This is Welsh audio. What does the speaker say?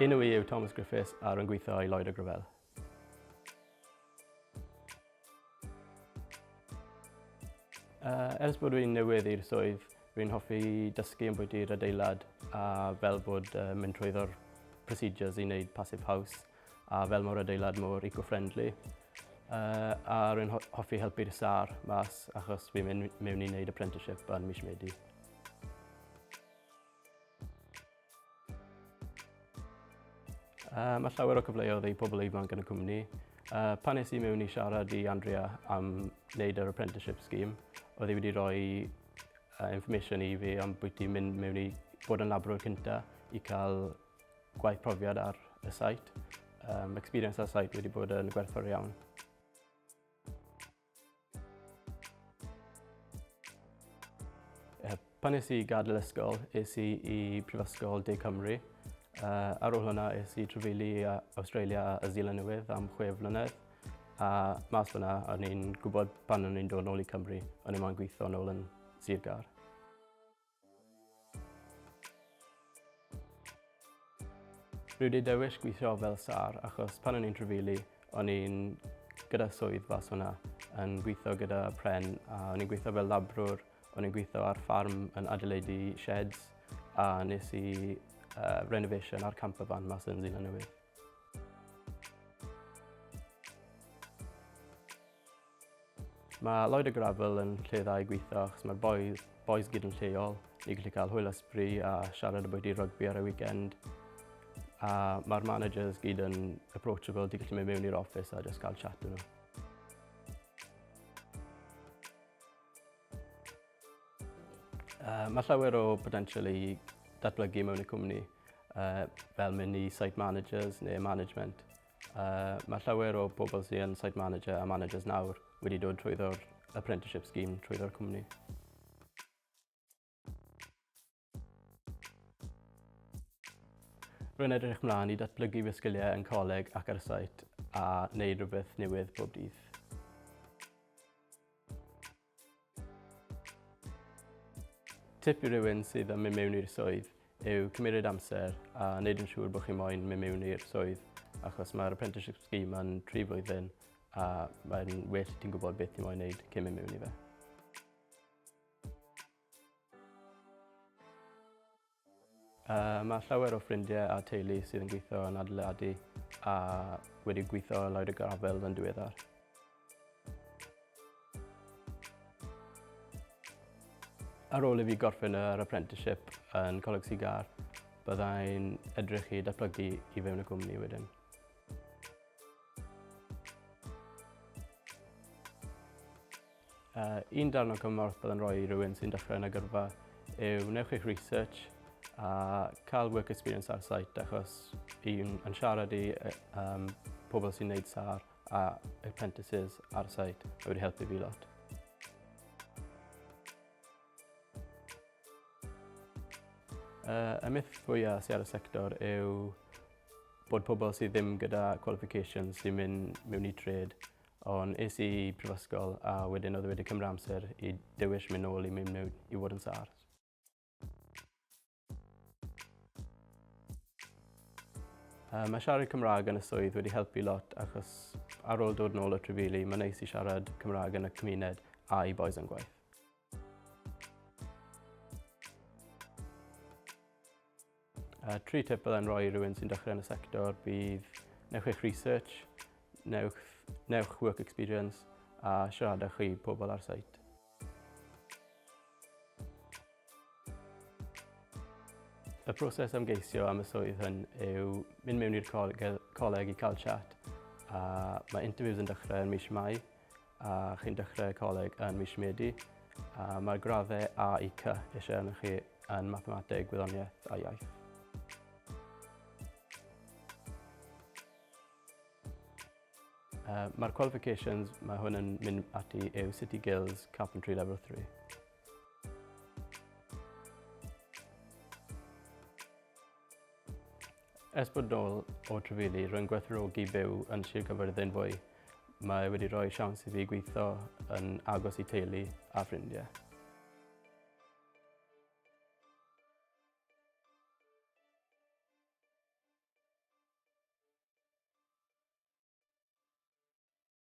Enw i yw Thomas Griffiths a rwy'n gweithio i Lloyd a Gravell. Uh, ers bod rwy'n newydd i'r swydd, rwy'n hoffi dysgu yn bwyty'r adeilad a fel bod uh, mynd trwyddo'r procedures i wneud passive house a fel mae'r adeilad mor eco-friendly. Uh, a rwy'n hoffi helpu'r SAR mas achos fi'n mynd mewn i wneud apprenticeship yn mis Medi. Uh, mae llawer o cyfleoedd i pobl ifanc yn y cwmni. Uh, pan es i mewn i siarad i Andrea am wneud yr apprenticeship scheme, oedd hi wedi rhoi uh, information i fi am bwyty mynd mewn i bod yn labrwr cynta i cael gwaith profiad ar y site. Um, experience ar site wedi bod yn gwerthfawr iawn. Pan es i gadael ysgol, es i i Prifysgol De Cymru. Uh, ar ôl hwnna, es i trafeili i Australia a Zealand Newydd am chwe flynedd. A mas fyna, o'n i'n gwybod pan o'n i'n dod nôl i Cymru, o'n i'n moyn gweithio nôl yn Sir Gâr. Rwy wedi dewis gweithio fel SAR achos pan o'n i'n trafeili, o'n i'n gyda swydd fas hwnna yn gweithio gyda pren a o'n i'n gweithio fel labrwr, o'n i'n gweithio ar ffarm yn adeiladu sheds a nes i uh, renovation ar camper van mas yn Zealand Newydd. Mae Lloyd a Gravel yn lle dda i gweithio achos mae'r boys, boys gyd yn lleol. Ni'n gallu cael hwyl a sbri a siarad ambwyty rygbi ar y weekend. A mae'r managers gyd yn approachable, ti'n gallu mynd mewn i'r office a just cael chat nhw. Uh, mae llawer o potential i datblygu mewn y cwmni, uh, fel mynd i site managers neu management. Uh, mae llawer o bobl sydd yn site manager a managers nawr wedi dod trwyddo'r apprenticeship scheme trwyddo'r cwmni. Rwy'n edrych mlaen i datblygu fy sgiliau yn coleg ac ar y site a wneud rhywbeth newydd bob dydd. Tip i rywun sydd yn mynd mewn i'r swydd yw cymeryd amser a wneud yn siŵr bod chi moyn mynd mewn i'r swydd achos mae'r apprenticeship scheme yn tri flwyddyn a mae'n well ti'n gwybod beth ti'n moyn wneud cyn mynd mewn i fe. Uh, mae llawer o ffrindiau a teulu sydd yn gweithio yn adeiladu a wedi gweithio yn Lloyd y Grafel yn diweddar. Ar ôl i fi gorffen yr apprenticeship yn Coleg Sir Gâr, byddai'n edrych i datblygu i fewn y cwmni wedyn. Uh, un darn o cymorth byddai'n rhoi i rhywun sy'n dechrau yn y gyrfa yw wnewch eich research a cael work experience ar site achos un yn siarad i um, pobl sy'n neud SAR a apprentices ar site mae wedi helpu fi lot. Uh, y myth fwyaf sydd ar y sector yw bod pobl sydd ddim gyda qualifications sy'n mynd mewn i trade Ond es i prifysgol a wedyn oedd e wedi cymryd amser i dewis mynd nôl i mynd mewn i fod yn SARS. Uh, mae siarad Cymraeg yn y swydd wedi helpu lot achos ar ôl dod nôl o Trefili, mae'n neis i siarad Cymraeg yn y cymuned a i boys yn gwaith. Uh, tri tip byddai'n rhoi i rhywun sy'n dechrau yn y sector bydd newch eich research, newch, newch work experience a siaradwch chi pobl ar site. Y proses ymgeisio am y swydd hyn yw mynd mewn i'r coleg, coleg i cael chat a mae interviews yn dechrau yn mis Mai a chi'n dechrau coleg yn mis Medi a mae'r graddau A i C eisiau arnoch chi yn mathemateg, gwyddoniaeth a iaith. Uh, Mae'r qualifications mae hwn yn mynd ati yw City Guilds Carpentry Level 3. Ers bod nôl o Trefili, rwy'n gwerthfawrogi byw yn Sir Gaerfyrddin fwy. Mae wedi rhoi siawns i fi gweithio yn agos i teulu a ffrindiau.